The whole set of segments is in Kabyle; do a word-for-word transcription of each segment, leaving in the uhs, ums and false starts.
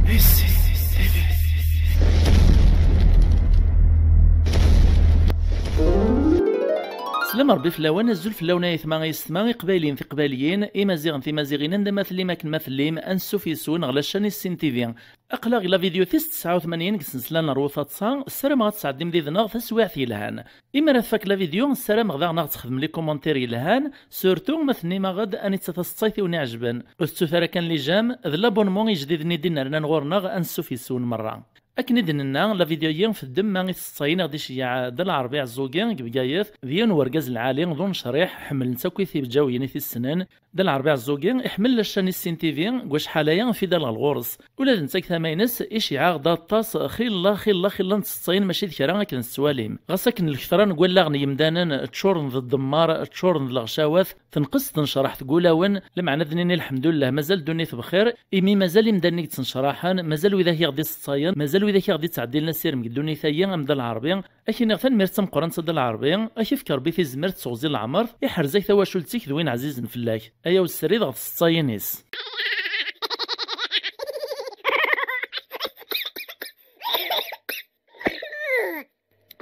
Slam Rebbi fell-awen, azul fell-awen ay atma ay yessetma, iqbayliyen tiqbayliyin, imaziɣen timaziɣin, anda ma tellim akken ma tellim, ansuf yes-wen ɣer la chaîne Issin T V. Aql-aɣ deg la vidéo tis tesɛa u tmanyin deg tsensla n Rwu Taḍsa, ssarameɣ ad tesɛeddim did-neɣ taswiɛt yelhan. Imi ara tfak la vidéo, ssarameɣ daɣen ad ɣ-texdem les commentaires yelhan, surtout ma tennim-aɣ-d anita taseḍsayt i wen-iɛejben. Ur tettut ara kan les j'aime d l'abonnement ijdiden i d-innernan ɣur-neɣ, ansuf yes-wen merra. Akken i d-nenna, la vidéo-yi teddem ma i tseḍsayin i ɣ-d-iceyyeɛ Dda Lɛerbi Ɛeẓẓugi deg Bgayet, d yiwen n urgaz lɛali, d unecriḥ, ḥemmlen-t akk i tibǧawin i t-issnen. Dda Lɛerbi Ɛeẓẓugi iḥemmel la chaîne Issin T V, deg wacḥal aya fidal ɣer ɣur-s. Ula d netta deg tama-ines, iceyyeɛ-aɣ-d aṭas, xilla, xilla, xilla n tseḍsayin, mačči d kra akken tettwalim. Ɣas akken lketṛa n wallaɣen n yemdanen ččuren d ddemmar, ččuren d leɣcawat, tenqes tnecraḥt deg wulawen, lameɛna ad nini lḥemdullah, mazal ddunit bxir, imi mazal imdanen i yettnecraḥen, mazal widak i ɣ-d-iseḍsayen, mazal widak i ɣ-d-ittɛeddilen asirem deg ddunit-agi, am Dda Lɛerbi. Ad k-iniɣ tanemmirt d tameqqrant a Dda Lɛerbi, ad k-ifk Rebbi tizmert d teɣzi n leɛmer, iḥrez-ak tawacult-ik d win ɛzizen fell-ak. Ayaw srid ɣef tseḍsayin-is.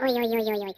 Uy, uy, uy, uy, uy.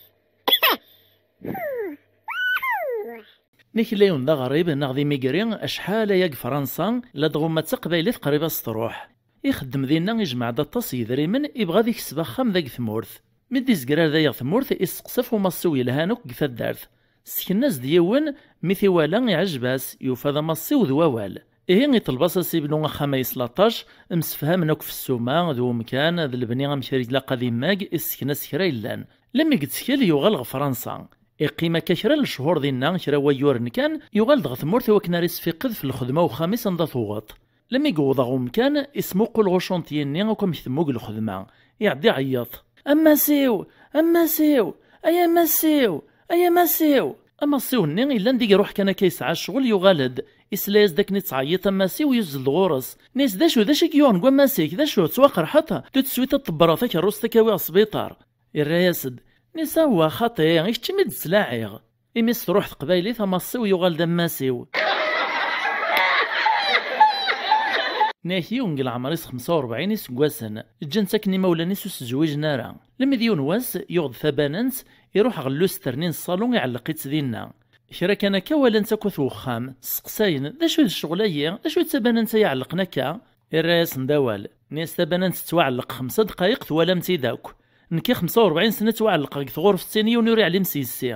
Nnek illa yiwen d aɣrib neɣ d imigri, acḥal aya deg Fransa, ladɣa ma d taqbaylit qrib ad s-truḥ. Ixeddem dinna, ijmeɛ-d aṭas n yedrimen, ibɣa ad ikseb axxam da deg tmurt. Mi d-izger ar dayeɣ tmurt, isteqsa ɣef umassiw yelhan akk deg taddart. Sken-as-d yiwen, mi t-iwala iɛjeb-as, yufa d amassiw d wawal. Ihi iṭleb-as ad s-ibnu axxam-a s laṭac, msefhamen akk f ssuma, d wemkan, d lebni amek ara ilaq ad immag, issken-as kra yellan. Lami yettkel yuɣal ɣer Fransa. Iqqim akka kra n lechuṛ dinna, kra n wayyuren kan, yuɣal-d ɣer tmurt i wakken ara isfiqed f lxedma uxxam-is anda tewweḍ. Lami yewweḍ ɣer umkan, ismuqul ɣer ucanṭyi-nni akk amek temmug lxedma. Iɛedda iɛeyyeḍ: "A Masiw! A Masiw! Ay a Masiw! Ay a Masiw!" Amassiw-nni yellan d iruḥ kan akka yesɛa ccɣel, yuɣal-d. Isla-yas-d akken ittɛeyyiḍ Amasiw, yuzzel-d ɣur-s. Nni-as: "D acu, d acu i k-yuɣen deg wammas-ik? D acu, tettwaqerḥeḍ? Tout de suite ad tebbereḍ takerrust ad k-awiɣ sbiṭar." Irra-yas-d: "Nni-as: Awwa, xaṭi, i kečč imi d-ttlaɛiɣ." Imi s-truḥ teqbaylit, amassiw yuɣal d amasiw. Nni-ak yiwen deg leɛmer-is xemsa u rebɛin iseggasen, ǧǧan-tt akken imawlan-is ur s-zwijen ara. Lmi d yiwen wass, yuɣ-d tabanant, iruḥ ɣer luster-nni n ṣṣalun, iɛelleq-itt dinna. Kra kan akka, walan-tt akk at wexxam, sseqsayen: "D acu d ccɣel-ayi? D acu d tabanant-ayi iɛelleqen akka?" Irra-yasen-d awal, nni-as: "Tabanant tettwaɛelleq xemsa ddqayeq, twalam-tt-id akk. Nekki xemsa u rebɛin sna ttwaɛelleqeɣ deg tɣurfet-in, yiwen ur iɛlim s yessi."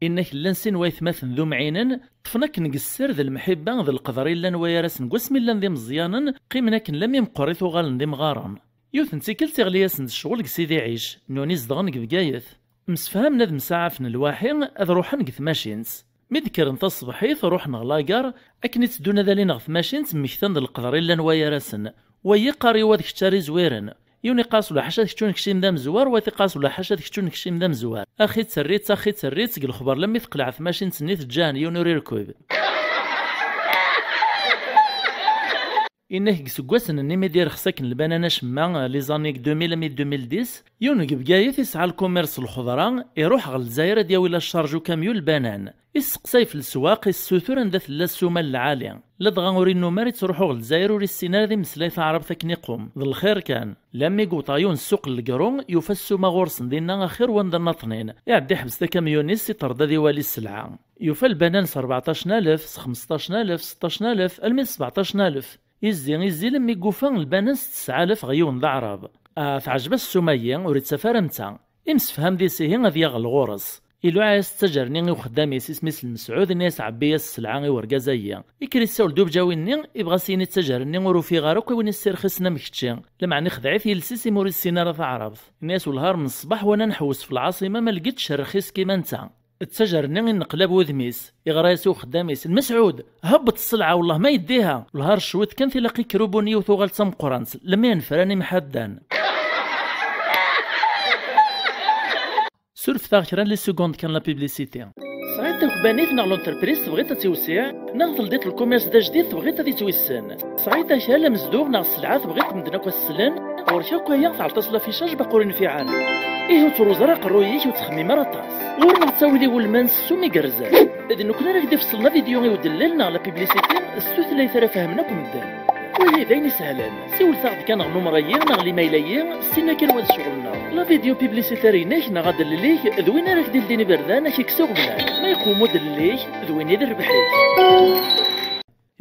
Inna-k llan sin waytmaten d umɛinen, ṭṭfen akken deg sser d lemḥibba d leqder i llan wayar-asen deg wasmi llan d imeẓyanen, qqimen akken lami meqqrit uɣalen d imɣaren. Yiwet n tikkelt iɣli-yasen-d ccɣel deg Sidi Ɛic, nuni zedɣen deg Bgayet. Msefhamen ad msaɛafen lwaḥi, ad ruḥen deg tmacint. Mi d-kkren taṣebḥit, ruḥen ɣer lagar, akken i tteddun ad alin ɣer tmacint, mmektan-d leqder i llan wayar-asen. Wa yeqqar i wa: "D kečč ara izwiren." Yiwen iqqar-as: "Ula ḥaca d kečč ur nekcim d amezwar", wa iqqar-as: "Ula ḥaca d kečč ur nekcim d amezwar." Axi d-terri-tt, axi d-terri-tt, deg lexber lammi teqleɛ tmacint-nni teǧǧa-hen, yiwen ur irkub. Inna-k deg iseggasen-nni mi d-irexs akken lbanan acemma, les années deux mille mi deux mille dix, yiwen deg Bgayet isɛa lkumirs n lxeḍra, iruḥ ɣer Lezzayer ad yawi la charge ukamyun lbanan. Isseqsay f leswaq, issutur anda tella ssuma n lɛali. Ladɣa ur innum ara ittruḥu ɣer Lezzayer, ur issin ara ad imeslay taɛrabt akken iqum. D lxir kan. Lammi yewweḍ ɣer yiwen ssuq n Legru, yufa ssuma ɣur-sen dinna axir wanda nnaṭnin. Iɛedda iḥbes takamyun-is, iṭṭerḍ ad iwali sselɛa. Yufa lbanan s rbeɛṭac n alef, s xmesṭac n alef, seṭṭac n alef, almi d sbeɛṭac n alef. Izzi, izzi, lemmi yufa lbanan s tesɛa alaf ɣer yiwen d aɛrab. Ah, teɛjeb-as ssuma-yi, ur ittaf ara netta. Imsefham di sihi ad yaɣ ɣur-s. Iluɛa-yas ttajer-nni i uxeddam-is, isem-is Lmesɛud, inna-yas: "Ɛebbi-yas sselɛa i urgaz-ayi." Ikker issawel-d ubǧawi-nni, ibɣa s-yini ttajer-nni: "Ur ufiɣ ara akk win issirxisen am kečči. Lameɛna ixdeɛ-it yiles-is imi ur issin ara taɛrabt." Inna-yas: "Welhar n ṣṣbeḥ wana nḥewwes f lɛaṣima, ma lgit-tt rxis kima netta." Ttajer-nni inneqlab wudem-is, iɣra-yas i uxeddam-is: "Lmesɛud, hebbeṭ sselɛa, wellah ma yeddiha, welhar cwiṭ kan tilaq ikrubun yiwet uɣal d tameqqrant, lemmer nefran imḥaddan." Surfet-aɣ kra n les secondes kan la publicité. Tesɛiḍ takbanit neɣ l'entreprise tebɣiḍ ad tiwsiɛ, neɣ teldiḍ lkumirs d ajdid tebɣiḍ ad ittwissen? Tesɛiḍ akal, amezduɣ neɣ sselɛa tebɣiḍ medden akk ad s-slen? Ɣur-k akk aya, tɛelṭaṣ l'affichage baqur infiɛ ara. Ihi ur ttruẓ ara aqerruy-ik, ur ttxemmim ara aṭas. Ɣur-neɣ ttawil iwulmen s ssum igerrzen. D nekkni ara k-d-ifeṣlen avidyu i udellel neɣ la publicité s tutlayt ara fehmen akk medden. Wihi d ayen isehlen. Siwlet-aɣ-d kan ɣer numṛ-agi neɣ limayl-agi, sin akken wa d ccɣel-nneɣ. La vidéo publicitaire-inek neɣ adellel-ik d win ara k-d-ildin iberdan ad k-ikkes uɣeblan. Ma yeqwem udellel-ik, d win i d rrbeḥ-ik.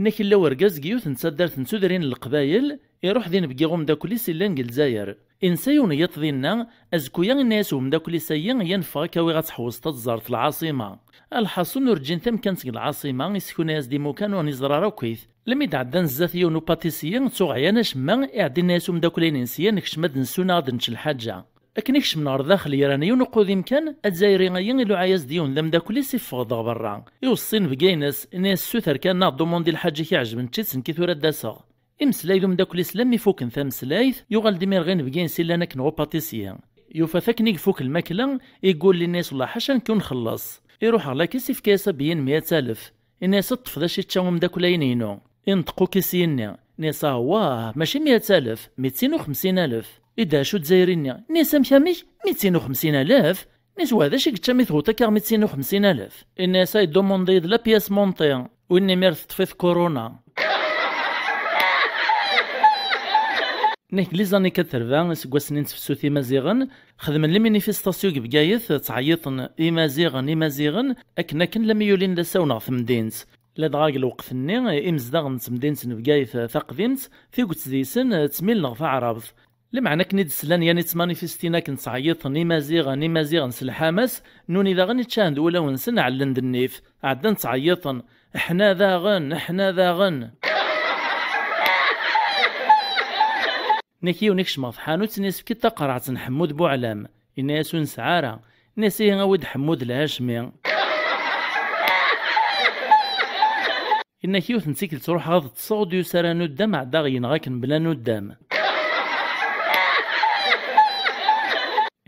Inna-k illa urgaz deg yiwet n taddart n tudrin n Leqbayel, iruḥ d inebgi umeddakel-is illan deg Lezzayer. Insa yiwen n yiṭ dinna, azekku-ya inna-yas umeddakel-is-ayi, ya neffeɣ ad k-awiɣ ad tḥewwseḍ ad tẓerreḍ lɛaṣima. Lḥaṣun ur ǧǧin tamkant deg lɛaṣima, isekna-yas-d imukan ur neẓri ara akkit. Lmi d-ɛeddan zdat yiwen upatisyi, ttuɣ ɛyan acemma, iɛedda inna-yas umeddakel-ines, ya nekcem ad nsuneɣ ad nečč lḥaǧa. Akken i kecmen ɣer daxel, yerran yiwen uqudim kan, azzayri-ayi iluɛa-yas-d yiwen d ameddakel-is, iffeɣ-d ɣer berra. Iweṣṣi inebgi-ines, inna-yas ssuter kan neɣ dumandi lḥaǧa i k-iɛejben, čč-itt nekki tura ad d-aseɣ. Imeslay d umeddakel-is lammi fuken tameslayt, yuɣal-d imir ɣer inebgi-ines illan akken ɣer upatisyi. Yufa-t akken i ifuk lmakla, igulli inna-yas wellah ḥaca nekk ur nxelleṣ. Iruḥ ɣer lakis ifka-yas abeyyi n meyya alef. Inna-yas ṭṭef d acu ičča umeddakel-ayi-inu. Inṭeq ukisi-nni, inna-yas awah, mačči meyya alef, mittin u xemsin alef. I d acu zzayri-nni? Inna-yas amek amek? Mittin u xemsin alef? Inna-yas wa d acu i yečča mi tewweḍ akka mittin u xemsin alef? Inna-yas ay dumandi d la pièce montée, win imir teṭṭef-it kuruna. Nekk les années quatre-vingts, iseggasen-nni n tefsut imaziɣen, xedmen les manifestations deg Bgayet, ttɛeyyiṭen imaziɣen, imaziɣen, akken akken lammi yulin d asawen ɣer temdint. Ladɣa deg lweqt-nni, imezdaɣ n temdint n Bgayet taqdimt, tiget deg-sen ttmilen ɣer taɛrabt. Lameɛna akken i d-slan yan ittmanifistin akken ttɛeyyiṭen imaziɣen, imaziɣen s lḥamas, nuni daɣen iččahen d wulawen-nsen ɛellen-d nnif, ɛeddan ttɛeyyiṭen, ḥna daɣen, ḥna daɣen. Nek yiwen ikcem ɣer tḥanut, inna-yas efk-id taqerɛet n Ḥemmud Buɛlam. Inna-yas ur nesɛi ara. Inna-yas ihi awi-d Ḥemmud Lhacmi. Inna-k yiwet n tikkelt ruḥeɣ ad ṭṭseɣ, ur d-yusi ara nuddam, ɛeddaɣ yenɣa-k mebla nuddam.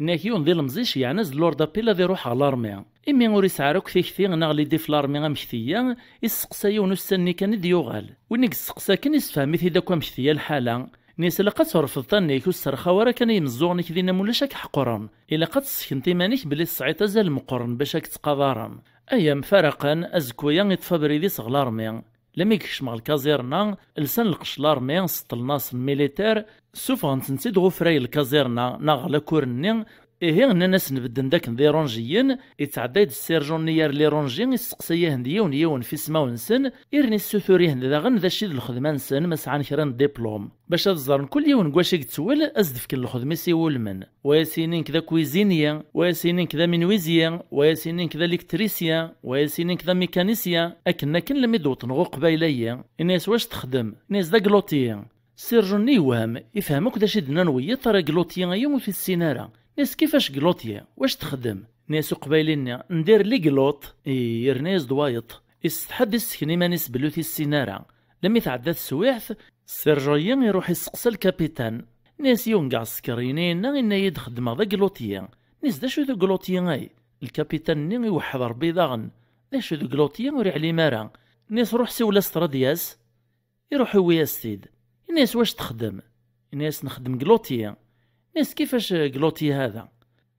Inna-k yiwen d ilemẓi ceyyɛen-as-d l'ordre d'appel ad iruḥ ɣer l'armée. Imi ur yesɛi ara akk tikti neɣ l'idée f l'armée amek tga, isteqsa yiwen ussan-nni kan i d-yuɣal. Win i yesteqsa akken isefhem-it-id akk amek tga lḥala. Inna-yas ilaq ad terfeḍ tanna-k, ur sserxaw ara kan i yimeẓẓuɣen-ik dinna ma ulac ad k-ḥeqren. Ilaq ad tessekneḍ iman-ik belli tesɛiḍ azal meqqren bac ad k-ttqadaren. Ay amfaraqen, azekku-ya iṭṭef abrid-is ɣer l'armée. Lami yekcem ɣer lkaẓirna, lsan lqecc l'armée, seṭṭlen-asen militaire, ssufɣen-tent-id ɣer ufray n lkaẓirna neɣ ɣer lakur-nni. Ihi, nnan-asen bedden-d akken d iṛunjiyen, ittɛedday-d sserjun-nni ar l'iṛunji, isteqsay-ahen-d yiwen yiwen f ismawen-nsen, irni yessutur-ahen-d daɣen d acu i d lxedma-nsen, ma sɛan kra n diplôme. Bac ad ẓren kul yiwen deg wacu i yettwel, ad s-d-fken lxedma-is iwulmen. Wa a s-yini nekk d akuizini, wa a s-yini nekk d aminwizi, wa a s-yini nekk d aliktrisi, wa a s-yini nekk d amikanisya, akken akken lami d-wwḍen ɣer uqbayl-ayi. Ini-as wac texdem? Ini-as d agluṭi. Sirjun-nni yewhem, ifhem akk d acu i d-nnan wiyiḍ, ara agluṭi-ayi ur t-issin ara. Ini-as kifac gluṭi? Wac texdem? Ini-as uqbayli-nni, ndir ligluṭ. Ih, yerna-yas-d wayeḍ. Isetḥa ad d-issken iman-is belli ur t-issin ara. Lami tɛedda teswiɛt, Sergio-yi iruḥ isteqsa lkapitan. Nni-as yiwen deg ɛesker, ini-yenna, inna-yi-d xeddmeɣ d agluṭyi. Nni-as d acu d agluṭyi-ayi? Lkapitan-nni iweḥḥed Rebbi daɣen. D acu d agluṭyi ur iɛlim ara. Nni-as ruḥ siwel-as tradyas. Iruḥ iwi-as-t-id. Ini-as wac texdem? Ini-as nxeddem gluṭyi. Ini-as kifac gluṭyi hada?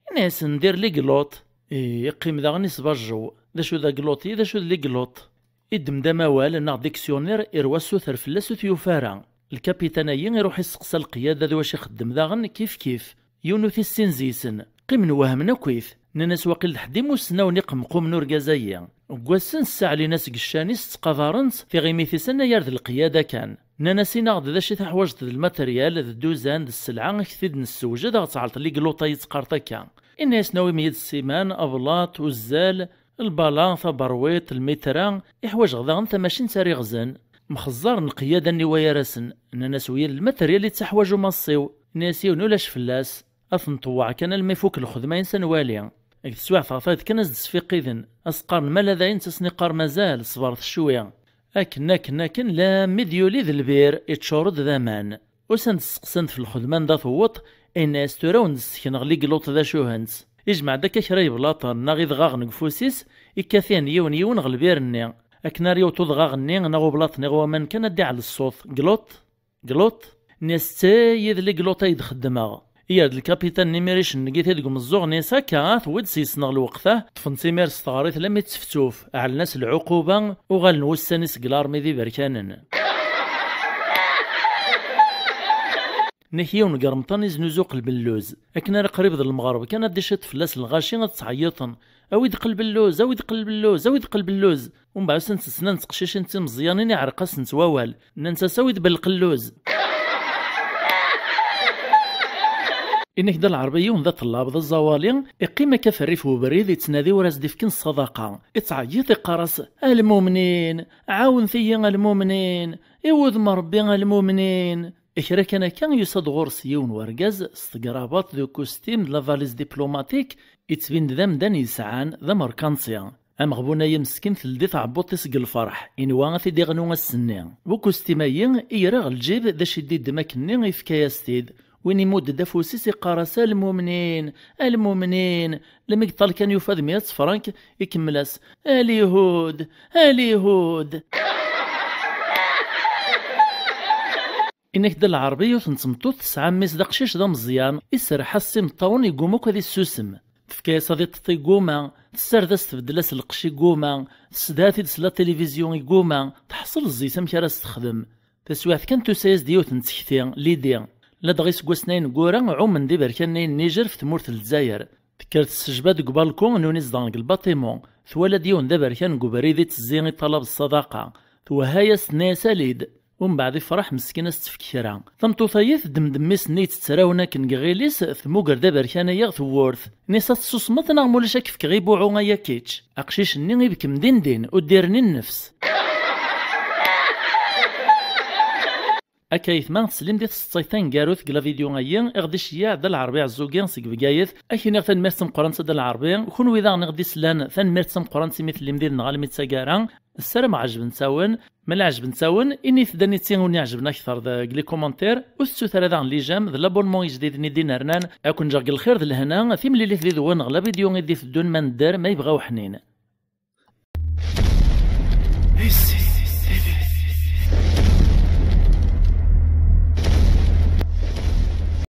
Ini-as ndir ligluṭ. Iqqim daɣen isbajjew. D acu d agluṭyi, d acu d ligluṭ? Iddem-d amawal neɣ diksyunir, irwa asuter fell-as ur t-yufi ara. Lkapitan-ayi iruḥ isteqsa lqiyada d wacu ixeddem daɣen, kif kif. Yiwen ur t-issin zi-sen. Qqimen wehmen akkit. Nnan-as waqil d ḥedd imussnawen iqemqumen urgaz-ayi. Deg wass-n ssaɛlin-as deg ccan-is, ttqadaren-t, tiɣimit-is anayer d lqiyada kan. Nnan-as inaɣ-d d acu i teḥwaǧeḍ d lmateryal, d dduzan, d sselɛa, ad k-t-id-nessewjed, ad ɣ-tɛelṭ ligluṭa yettqart akka. Inna-yasen awim-iyi-d ssiman, ablaṭ, uzzal, lbala, taberwiṭ, lmitra, iḥwaǧeɣ daɣen tamacint ara iɣzen. Mxeẓẓaren lqiyada-nni wayar-asen, nnan-as wi lmateryal i ttaḥwaǧ umaṣṣiw. Inna-yas yiwen ulac fell-as, ad t-nṭewweɛ kan alma ifuk lxedma-ines ad nwali. Deg teswiɛt ɣer tayeḍ kan ad s-d-sfiqiden, ad s-qqaren ma la dayen, ttasen iqqar mazal, ṣbret cwi. Akken, akken, akken, lammi d-yuli d lbir, iččur-d d aman. Usan-d steqsan-t f lxedma anda tewweḍ, inna-yas tura ur d-ssekneɣ ligluṭ d acuhent. Ijmeɛ-d akka kra yeblaṭen neɣ idɣaɣen deg ufus-is, ikkat-ihen yiwen yiwen ɣer lbir-nni. Akken ara yewweḍ udɣaɣ-nni neɣ ublaṭ-nni ɣer waman kan ad d-iɛell ṣṣut, gluṭ, gluṭ. Nni-as ttay yid ligluṭ ay d-xeddmeɣ. Iyer-d lkapitan n imiricen n Giti deg umeẓẓuɣ-nni Saka, tewwi-d s yesneɣ lweqt-a, ṭṭfen-tt imir s teɣrit lammi d teftuf, ɛellen-as lɛuquba, uɣalen wussan-is deg larmi d iberkanen. Nek yiwen n germṭan iznuzu qelb n lluz. Akken ara qrib d lmeɣreb kan ad d-iciṭ fell-as lɣaci ad ttɛeyyiṭen: "Awi-d qelb n lluz, awi-d qelb n lluz, awi-d qelb n lluz." Umbeɛd ussan-tt snan teqcicin d timeẓyanin iɛreq-asent wawal. Nnant-as: "Awi-d belqelluz." Inek d lɛerbi yiwen d aṭellab d aẓawali, iqqim akka f rrif ubrid, ittnadi ur as-d-ifkin ṣṣadaqa. Ittɛeyyiḍ iqqar-as: "A lmumnin, ɛawnet-iyi a lmumnin, i wudem n Rebbi a lmumnin." Kra kan akka, yusa-d ɣur-s yiwen wergaz s tegrabaṭ d ukustim d la valise diplomatique, ittbin-d d amdan yesɛan, d amerkanti. Ameɣbun-ayi meskin teldi tɛebbuḍt-is deg lferḥ, inwa ad t-id-iɣnu ass-nni. Ukustim-ayi, iger aɣ lǧib d acu i d-iddem akkenni, ifka-yas-t-id. Win imudd-d afus-is iqqar-as: "A lmumnin, a lmumnin." Lmi yeṭṭal kan yufa-d meyya tefrank, ikemmel-as: "A lyhud, a lyhud." Inek-d lɛerbi, yiwet n tmeṭṭut tesɛa mmi-s d aqcic d ameẓyan, iserreḥ-as s imeṭṭawen, yegguma akk ad issusem. Tefka-yas ad iṭṭeṭ, yegguma, tessared-as tbeddel-as lqecc, yegguma, tessedha-t-id s la télévision, yegguma, teḥṣel zzit amek ara s-texdem. Taswiɛt kan tusa-yas-d yiwet n tekti, Lidi. Ladɣa iseggasen-a ineggura, ɛummen-d iberkanen-ayi n Niger f tmurt n Lezzayer. Tekker tessejba-d deg ubalku n win izedɣen deg lbaṭimu. Twala-d yiwen d aberkan deg ubrid ittezzi i ṭṭalab ṣṣadaqa. Twehha-yas, tenna-yas: "Alid." Umbeɛd ifreḥ meskin, ad s-tefk kra. Tameṭṭut-ayi teddem-d mmi-s-nni yetttrawen akken deg iɣil-is, tmuger-d aberkan-ayi ɣer tewwurt. Nni-as: "Ad tessusmeḍ neɣ mulac ad k-fkeɣ i buɛu ay akič." Aqcic-nni ibkem din din, ur d-irni nnefs. Akka ayetma, teslim di tseḍsayt taneggarut deg la vidéo-ayi, i ɣ-d-iceyyeɛ Dda Lɛerbi Ɛezzugi seg Bgayet. Ad k-iniɣ tanemmirt tameqqrant a Dda Lɛerbi, kunwi daɣen i ɣ-d-islan, tanemmirt tameqqrant imi tellim did-neɣ almi d taggara. Ssarameɣ ɛejbent-awen. Ma la ɛejbent-awen, init-d aniti ur n-iɛejben akter deg les commentaires, ur tettut ara daɣen les j'aime d l'abonnement ijdiden i d-inernan. Ad ken-ǧǧeɣ deg lxir d lehna, timlilit did-wen ɣer la vidéo i d-iteddun ma nedder, ma yebɣa uḥnin.